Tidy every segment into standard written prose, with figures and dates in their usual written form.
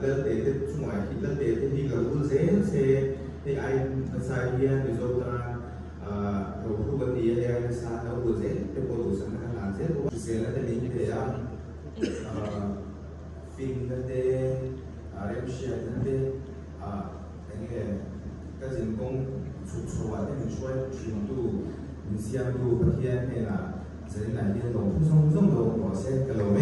Lalte te chungah hi Lalte te hi lo vul zel se hei ai nasa hian Mizo tan rohlu kan ni a, hei ai nasa an lo vul zel te pawh duhsakna kan hlan zel bawk a. Hriselna te min pe a, finna te, remhriatna te, enge ka zinkawng chhuk chho ah te min hruai thintu, min siamtu Pathian hnenah Zaninah hian lawmthu zawng zawng lo awm rawh se ka lo e.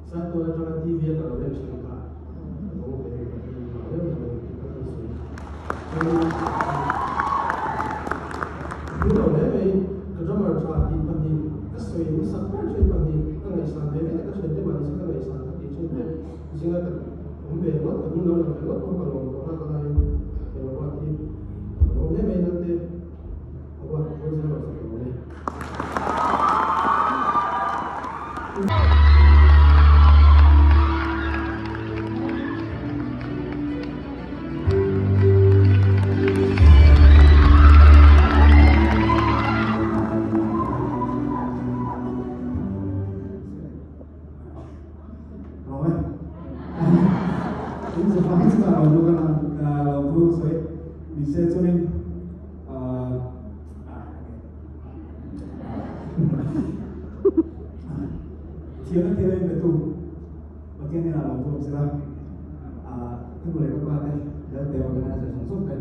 Saitual atanga TV a ka lo en thin kha ka lo ve ka ti a reuh reuh a ni tih ka sawi. Chuan thu lo hle mai ka drummer tha tih pahnih ka sawi hmasak ber thin pahnih ka ngaihsan ve vek a ka thiante mahni se ka ngaihsan ka tih thin te zinga ka awm ve ngawt ka hnung lo lang ve ngawt pawh ka lawm tawh lak alaiin ka lo ruat hi ka lawm hle mai Naute a ruat pawn zel rawh se ka lawm e. Thiam a thil a inpetu Pathian hnenah lo thu awm sela, ka nu leh ka pa te, Lelte organizer zawng zawng te.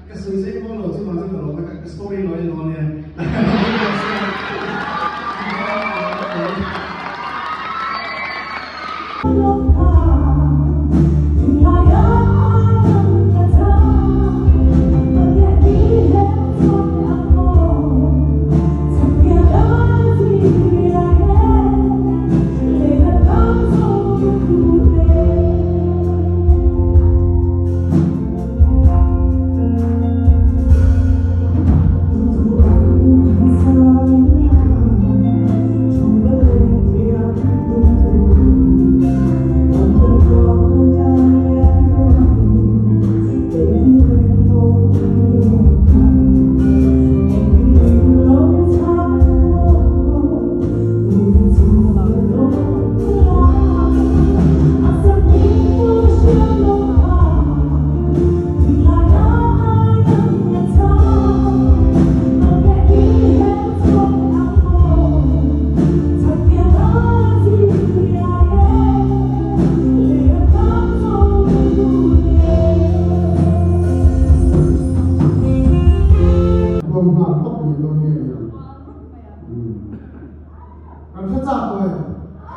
Ka sawi zai pawh lo chuvang chu ka lawm a, ka story lo en dawn nia. Kan hre chak tawh e. A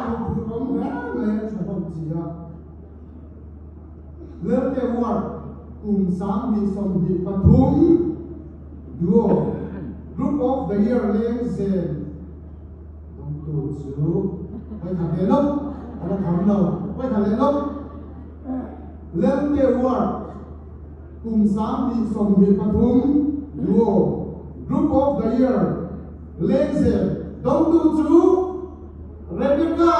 huphurh awm hle mai a tha hlawm chi a. Lelte Ward kum 2023 Duo Group of the Year Lengzem dawngtu chu Vawikhat leh lawk a la tham lo. Vawikhat leh lawk Lelte Ward Kum 2023 Duo Group of the Year Lengzem dawngtu chu Rebecca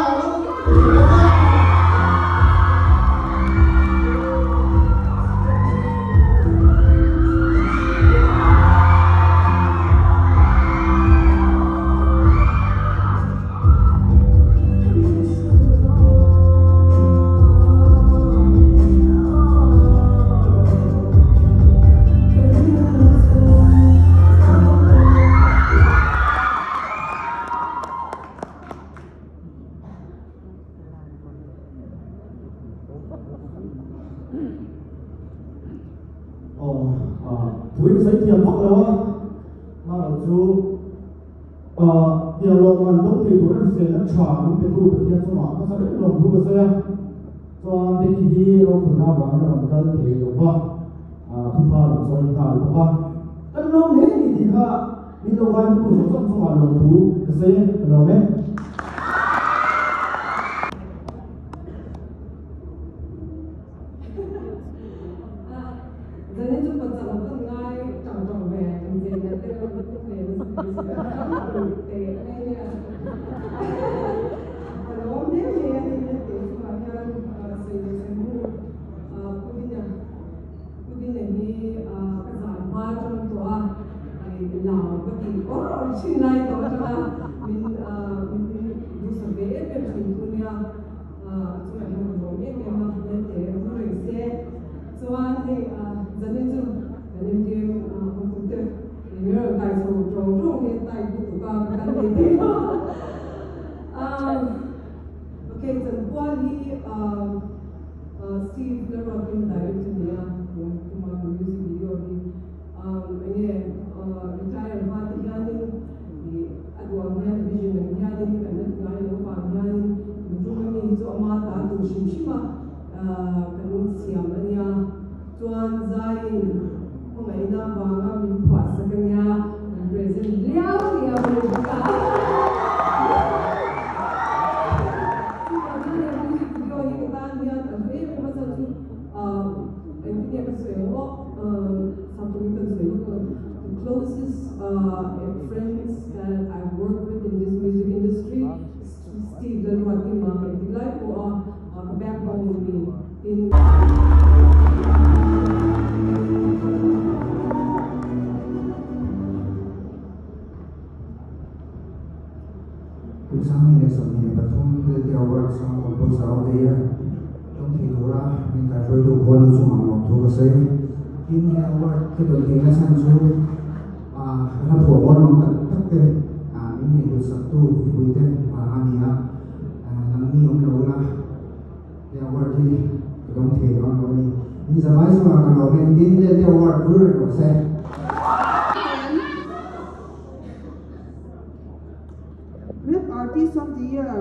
Rebecca. Thui ka sawi thiam vak lo a, mahlo chu Tiang lawmman dawng thei tur a hrisel a tha min petu Pathian chungah hmasa ber lawmthu ka sawi a. Chuan Becky hi rokhawlna avangin a rawn kal thei lo va, thupha a rawn chawi nghal bawk a. Kan lawm hle ni tih kha min lo ngai hmutu zawng zawng chungah lawmthu ka sawi e, ka lawm e. Zanin chu pachang ka ngai tang tang ve inchei na te ka tum ve nasa thei si a, ka tum teh mai nia. A lawm hle mai a hei te chungah hian sawi leh sawi hnu Pudina Pudina hi ka zai hma tang tawh a, lau ka tih awr awr thin lai tawh atanga min min duhsak ve em em thin tu nia. A chungah hian ka lawm em em a, Lente a hmu reng se. Chuan hei zanin chu kan MDM hotute min rawn kai chho tawng tawng hi a tight lutuk a, ka kal thei thei lo. Ok, chanpual hi Steve Lalruatkim direct a ni a, tun tuma kan music video hi enge retire hma te hianin a duh ang hian vision ang hianin kan la ti ngai lo vang hianin tun tuma mi hi chu ama ta tur hrim hrim a kan siam a nia chuan zaiin khawngaihna avanga min phuah sak a nia kan present liau liau a ni bawk a. Chuvang hian he music video hi ka tan hian a hlu em em a chhan chu engtin nge ka sawi ang aw Saptawngin kan sawi bawk ang the closest friends that I've worked with in this music industry Steve Lalruatkima engtik lai pawh a ka backbone ni in Kum 2023 Lelte Award Song Composer of the Year dawng thei tura min kaihruaitu Khuanu chungah lawmthu ka sawi. Tin, he award ka dawn theihna chhan chu ka hla phuah mawn mang tak tak te min ngaihtuah saktu mipuite vang a ni a, nangni awm lo ula he award hi ka dawng thei dawn lo a ni. Min zavai chungah ka lawm e, tin Lelte Award bul reng rawh se. Rap Artist of the Year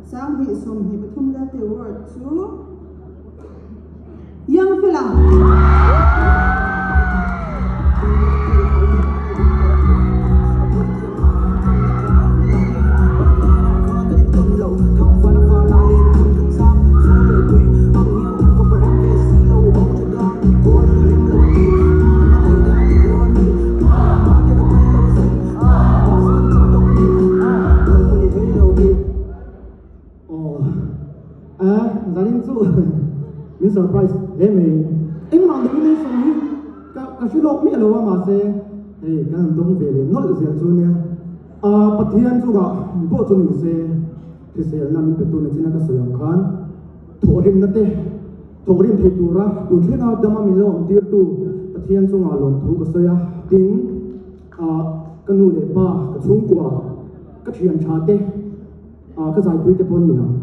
2023 Lelte Award chu Young Fela. Aw a zanin chu min surprise hle mai engmah nomination hi ka ka hre lawk miah lo a mahse hei kan han dawng ve leh nawlh zel chu nia a Pathian chungah pawh chu ni se hriselna min pe tu ni chin a ka sawi ang khan thawhrimna te Thawkrim thei tura tun thlenga dama min lo awm tirtu Pathian chungah lawmthu ka sawi a, tin, ka nu leh pa, ka chhungkua, ka thian tha te, ka zaipui te pawn niang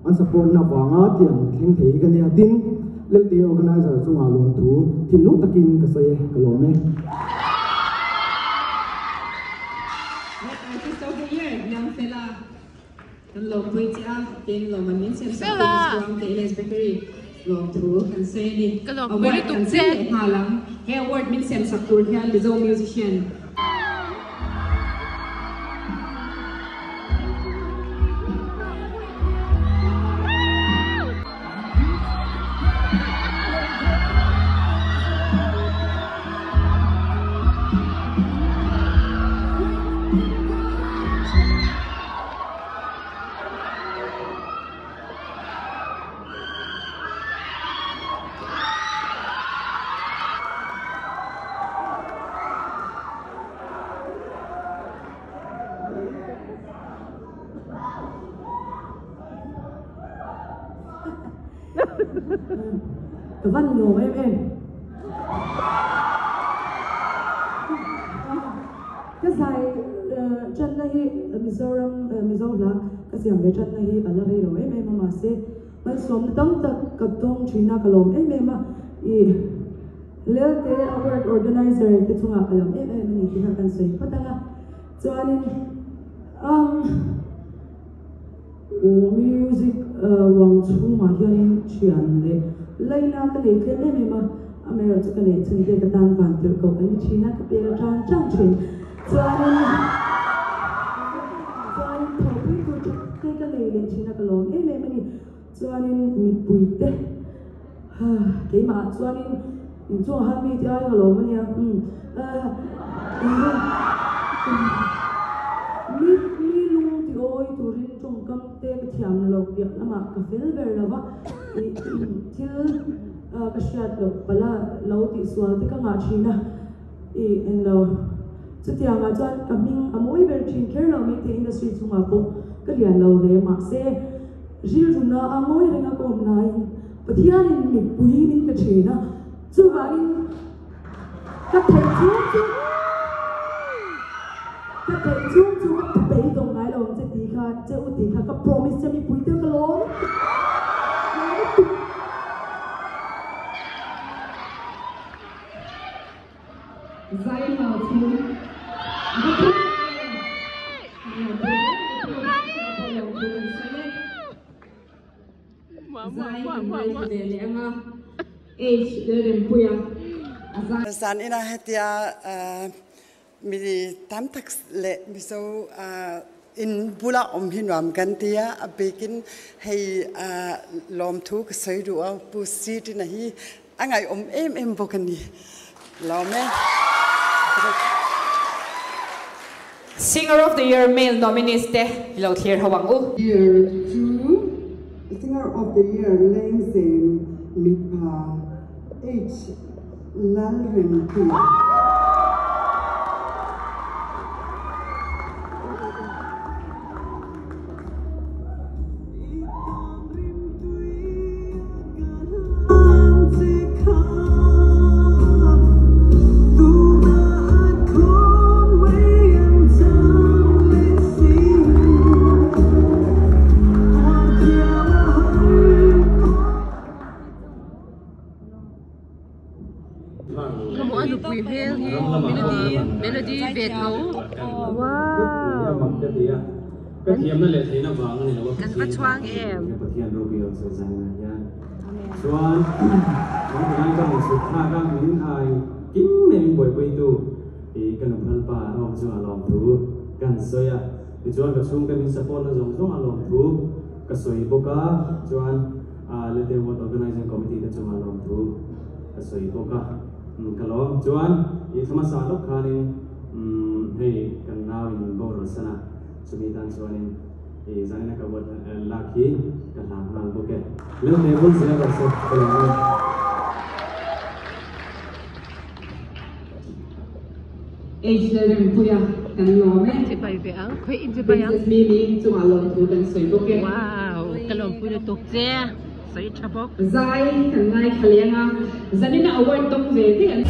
an support na vanga tiang thleng thei hi ka nia, tin, Lelte organizer chungah lawmthu thinlung takin ka sawi e, ka lawm e. Rap Artist of the Year, Liangfela. Kan lawmpui che a, tin lawmman min siam sak tu Miss Ruangte Elias Bakery lawmthu kan sawi a ni. Award kan chen leh nghal ang. He award min siam sak tur hian Mizo musician. Ka van lawm em em. Ka zai tanna hi Mizoram Mizo hla ka siam ve tanna hi a la rei lo em em a mahse malsawmna tam tak ka dawng thin a ka lawm em em a ih Lelte award organizer te chungah ka lawm em em a ni tih kha kan sawi phawt ang a chuanin umm. Music uang chhungah hianin thian leh laina ka nei tlem em em a, amaherawhchu ka neih chhun te ka tan van tirh koh kan ni thin a, ka pel tang tang thin. Chuanin chuanin thawhpui tur tha te ka nei leh thin a, ka lawm em em a ni. Chuanin mipui te keimah ah chuanin inchungah khan mi te ai ka lawm a nia umm mi mi lung ti awi turin tawngkam te ka thiam loh piah lamah ka fel ber lo va ih thil ka hriat loh pala lo tihsual te ka ngah thin a ih englo chutiangah chuan ka hming a mawi ber thin kher lo mai te industry chungah pawh ka lian lo hle mahse. Rilruna a ngawi reng a ka awm laiin Pathianin mipui min pe thin a, chuvangin ka theih chhung chu ka theih chhung chu ka beidawng ngai lo ang che tih kha che u tih kha ka promise che mipui te ka lawm lutuk. Zai hlau chung va phut em kan lo pui hle mai chu chutah pawh lo thu kan sawi e. Zai kan ngaithla ve leh ang a H Lalrempuia a zai. Zan ina hetia mi tam tak leh Mizo in bula awm hi nuam kan tia a bikin hei lawmthu ka sawi duh a Pu Sitina hi A ngaihawm em em bawk a ni. Lawm e. Singer of the Year male nominees te i lo thlir ho ang u. Year chu Singer of the Year Lengzem mipa H Lalrempuia. Ka hmuh a nupui hmel hi Melody Melody ve tho wow kan va chhuang em. Lete World Organizing Committee te chungah lawmthu ka sawi bawk a, ka lawm. Chuan i hmasa lawk khanin hei kan nau in boral san a, chumi tan chuanin i zanina ka vote lak hi ka hlan nghal bawk e. Lete vul zel rawh se ka lawm e. H Lalrempuia kan lawm e. Chibai ve ang, khawi in chibai ang. Princess Mimi chungah lawmthu kan sawi bawk e. Wow, ka lawmpui lutuk che, sawi tha bawk. Zai kan ngaithla leng a, zanina award dawng ve ve an.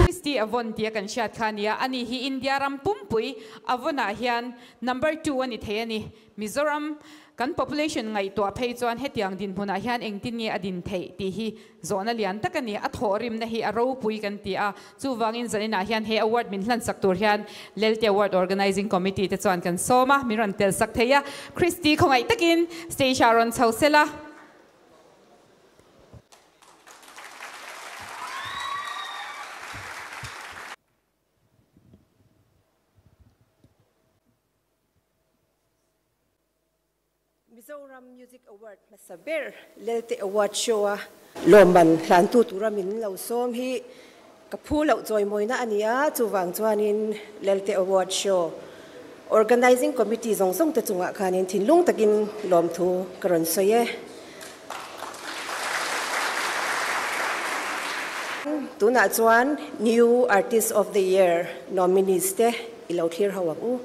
Christy Avon tia kan hriat kha a nia, ani hi India ram pumpui Avon-ah hian number 2 a ni thei a ni. Mizoram kan population ngaihtuah phei chuan hetiang dinhmunah hian engtin nge a din theih tih hi zawhna lian tak a ni. A thawhrimna hi a ropui kan ti a, chuvangin zaninah hian he award min hlansak tur hian Lelte Award Organizing Committee te chuan kan sawm a, min rawn telsak thei a. Christy khawngaih takin stage ah rawn chho sela. Mizoram Music Award hmasa ber Lelte Award Show a lawmman hlantu tura min lo sawm hi Ka phu loh chawimawina a ni a, chuvang chuanin Lelte Award Show Organizing Committee zawng zawng te chungah khanin thinlung takin lawmthu ka rawn sawi e. Tunah chuan New Artist of the Year nominees te i lo thlir ho ang u.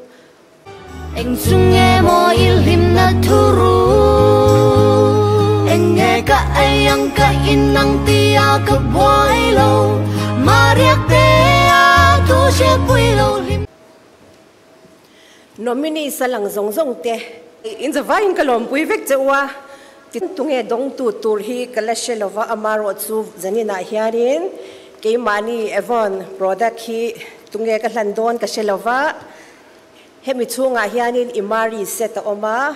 Eng chu nge maw i hlimna thu ru? Eng nge ka ei ang ka in ang tia ka buai lo Mariak te a thu hriat pui lo hlim. Nominees a lang zawng zawng te. In zavaiin ka lawmpui vek che u a, ti tunge dawngtu tur hi ka la hre lova, amarawh chu zaninah hianin keimahni Avon product hi tunge ka hlan dawn ka hre lova, hemi chhungah hianin Imari set a awm a,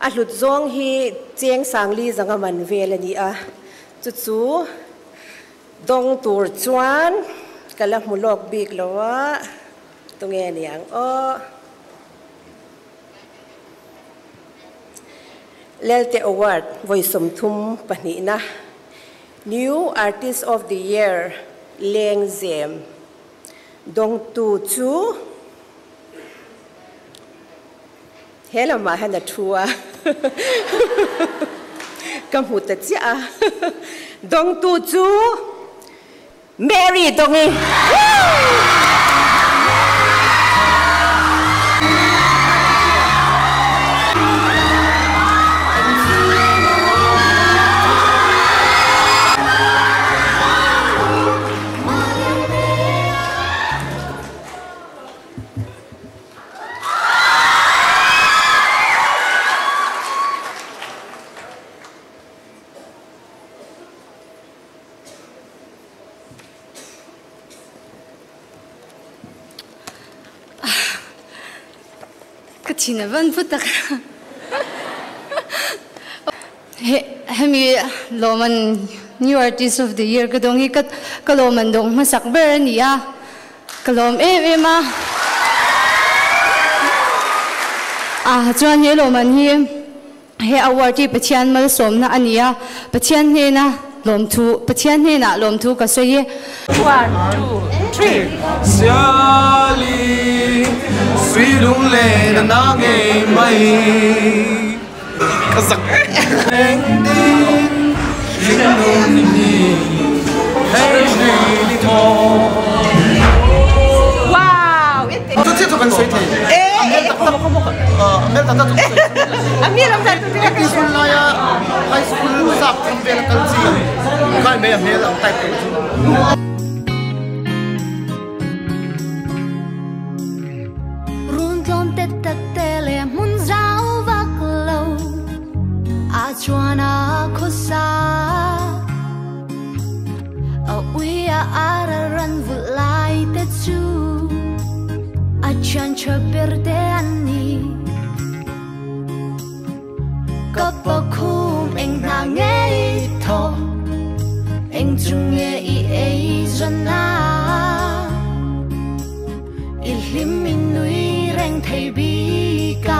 a hlut zawng hi cheng sangli zanga man vel a ni a, chu chu dawng tur chuan ka la hmu lawk bik lo a. Tunge niang aw. Lelte Award vawi 32na New Artist of the Year Lengzem dawngtu chu he lamah hian a thu a ka hmu ta chiah a dawngtu chu Mary Dongi. Ka thin a van put tak. Hemi lawman New Artist of the Year ka dawng hi ka ka lawman dawng hmasak ber a ni a. Ka lawm em em a. Ah chuan he lawman hi He award hi Pathian malsawmna a ni a, Pathian hnena lawmthu, Pathian hnenah lawmthu ka sawi e. One, two, three. Siali, sui lung len a na ngei mai ka zak Engtin hringnun hi hei nei ni thaw. Wow! Chu chiah chu kan sawi thei. A hmel tak tak a hmel tak tak chu kan sawi thei. A hmel ang tak chu English hun laia high school sap thum vel a kal chi kai mai a hmel ang type tur chu. Run tlawm te tak te leh hmun zau vak lo a chuan a khawsa. A ui a ar a ran vulh lai te chu a thian tha ber te an ni. Ka pa khum eng hna nge i thaw eng chu nge i ei zawn a i hlim i nui reng thei bik a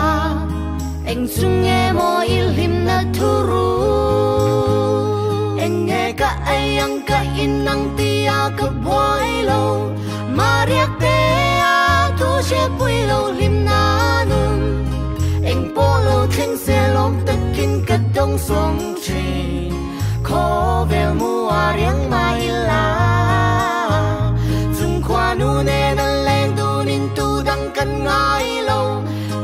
eng chu nge maw i hlim na thu ru eng nge ka ei ang ka in ang tia ka buai lo Mariak te a thu hriat pui lo hlim na nun eng pawh lo thleng se lawm takin ka dawng sawng thin khawvel mu a riang mai ila chung khua nu nen a leng dun in tu dang kan ngai lo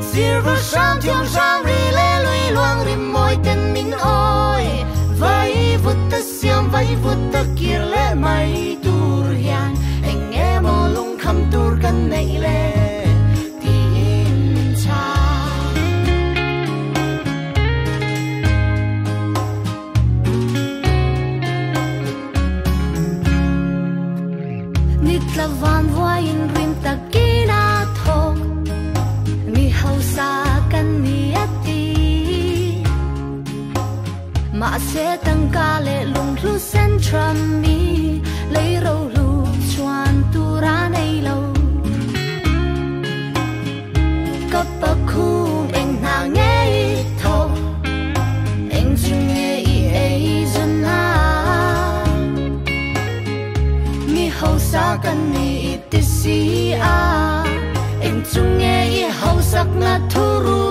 sirva hram thiam hram ri le lui luang rim mawi ten min awi vai vut ta siam vai vut ta kir leh mai tur hian eng emaw lungkham tur kan neih le tiin min chhang. Ni tla van vuaiin rim takin a thawk mi hausa kan ni a ti. Mahse tangka leh lunghlu sen tha mi lei ro hlu chuan tur a nei lo. Ka pa khum eng hna nge i thaw eng chu nge i ei zawn a mi hausa Chakna thuru.